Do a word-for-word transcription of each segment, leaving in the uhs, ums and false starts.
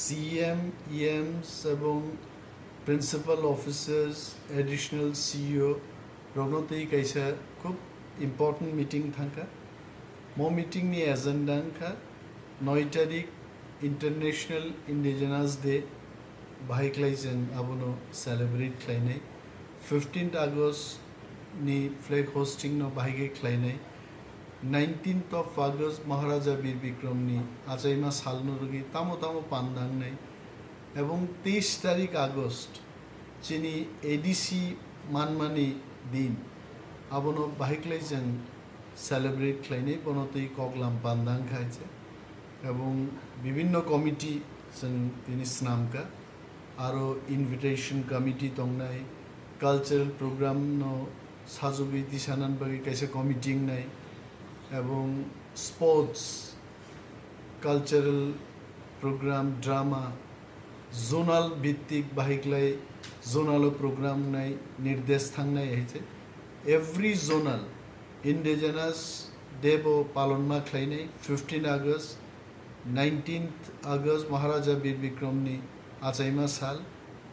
C M, E Ms ebong principal officers, additional C E O rokno twi kaisa khub important meeting thangkha. Mo meeting ni agenda wngkha noi tarik International Indigenous Day, bahai khlai chwng abono celebrate khlainai. Fifteenth August ni flag hosting no bahai khe khlainai. Nineteenth of August Maharaja Bir Bikram ni achaima salno rwgwi tamo tamo pandangnai. Ebong teis tarik August chini A D C manmani din, abono bahai khlai chwng celebrate khlainai, bono twi koklam pandang khai se. Ebong bibinno committee chwng tini swnamkha, aro invitation committee tongnai, cultural program no sajugwi tisanan bagwi kaisa committee wngnai, ebong sports, cultural program, drama, zonal bhittik bahai khlai zonal o program wngnai nirdesh thangnai hai se. Every zonal Indigenous Day bo palon ma khlainai, fifteen August, nineteenth August Maharaja Bir Bikram ni achaima sal,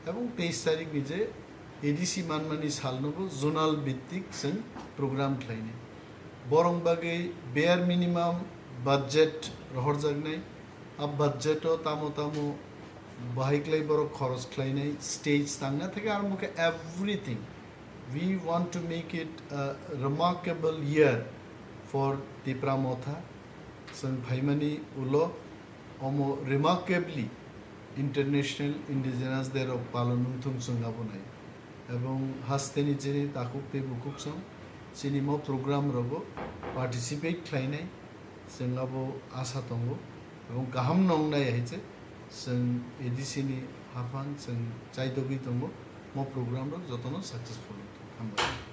ebong teis tarik ni je A D C manmani salno bo zonal bhittik chwng program khlainai. Borok bagwi bare minimum budget rohorjaknai. A budget o tamo tamo bahai khlai borok khoros khlainai, stage tangna theke arombo khe everything. We want to make it a remarkable year for Tipra Motha. Chwng phaimani ulo omo remarkably International Indigenous Day rok palon wngthung chwng abo nai. Ebong hasteni chini takhuk tei bukhuk song chini mo program rogo participate khlainai chwng abo asa tongo. Ebong kaham nongnai hai se chwng A D C ni haphang chwng chaitogwi tongo mo program rok jotono successful wngthung. Hambai.